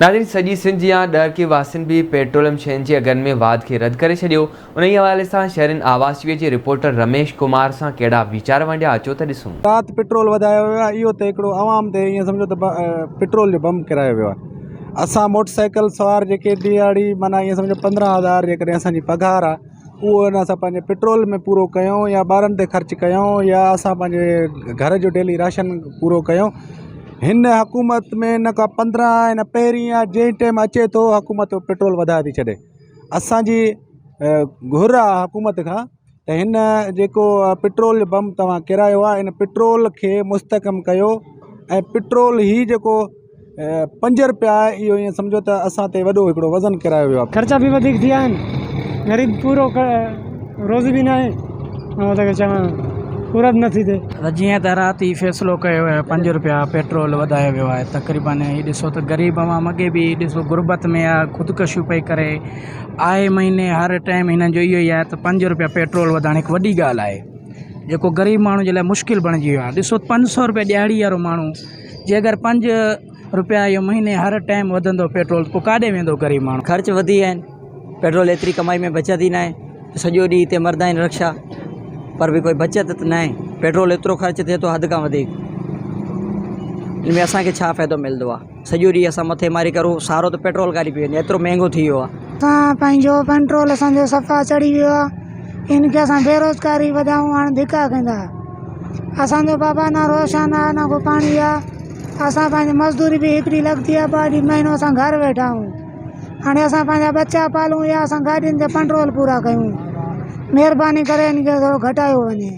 ناظرين سڄي سنڌ جيان ڏهرڪي واسين به پيٽروليم شين جي اگهن ۾ واڌ کي رد ڪري ڇڏيو، انهي حوالي سان شهرين آواز ٽي وي جي رپورٽر رميش ڪمار سان ڪهڙا ويچار ونڊيا اچو ته ڏسون. رات پيٽرول وڌايو ويو آهي اهو ته هڪڙو عوام تي ائين سمجهو ته پيٽرول جو بم ڪيرايو ويو آهي اسان موٽر سائيڪل سوار جيڪي ڏهاڙي معنيٰ ائين سمجهو پندرهن هزار جيڪڏهن اسان جي پگهار آهي اهو ان اسان پنهنجي پيٽرول ۾ پورو ڪيون يا ٻارن تي خرچ ڪيون يا اسان پنهنجي گهر جو ڊيلي راشن پورو ڪيون هن حڪومت ۾ نه ڪا پندرهن آهي نه پهرين آهي جنهن ٽائيم اچي ٿو حڪومت پيٽرول وڌائي ٿي ڇڏي اسانجي گهر آهي حڪومت کان ته هن جيڪو پيٽرول بم توهان ڪيرايو آهي ان پيٽرول کي مستحڪم ڪيو ۽ پيٽرول هي جيڪو پنج رپيا اهو ائين سمجهو ته اسان تي وڏو هڪڙو وزن ڪرايو ويو آهي. خرچا به وڌيڪ ٿي ويا آهن غريب پورو روزي به ناهي ۽ چوان پورا به نٿي ٿئي. جيئن ته رات ئي فيصلو ڪيو ويو پنج رپيا پيٽرول وڌايو ويو آهي تقريبن هي ڏسو ته غريب عوام اڳي به ڏسو غربت ۾ آهي خودڪشيون پئي ڪري آئي مهيني هر ٽائيم هنن جو اهو ئي آهي ته پنج رپيا پيٽرول وڌائڻ هڪ وڏي ڳالهه آهي جيڪو غريب ماڻهو جي لاء مشڪل بڻجي ويو آهي ڏسو پنج سو رپيا ڏهاڙي وارو ماڻهو جي اگر پنج روپيا اهو مهيني هر ٽائيم وڌندو پيٽرول پوء ڪاڏي ويندو غريب ماڻهو. خرچ وڌي ويا آهن پيٽرول ايتري ڪمائي ۾ بچت ئي ناهي سڄو ڏينهن هتي مردا آهن رڪشا پر به ڪوئي بچت ته ناهي پيٽرول ايترو خرچ ٿئي ٿو حد کان وڌيڪ ان ۾ اسانکي ڇا فائدو ملندو آهي سڄو ڏينهن اسان مٿي ماري ڪرون سارو ته پيٽرول گاڏي پئي وڃي ايترو مهنگو ٿي ويو آهي. اسان پنهنجو پيٽرول اسان جو صفا چڙهي ويو آهي ان کي اسان بيروزگاري وڌائون هاڻي ڌڪا کائيندا. اسان جو بابا نه روشن آ نه ڪو پاڻي آ اسان پنهنجي مزدوري به هڪڙي لڳتي آ ٻه ڏينهن مهينو اسان گهر ويٺا آهيون هاڻي اسان پنهنجا ٻچا پالون يا اسان گاڏين جا پنٽرول پورا ڪيون مهرباني ڪري ان کي ٿورو گهٽايو وڃي.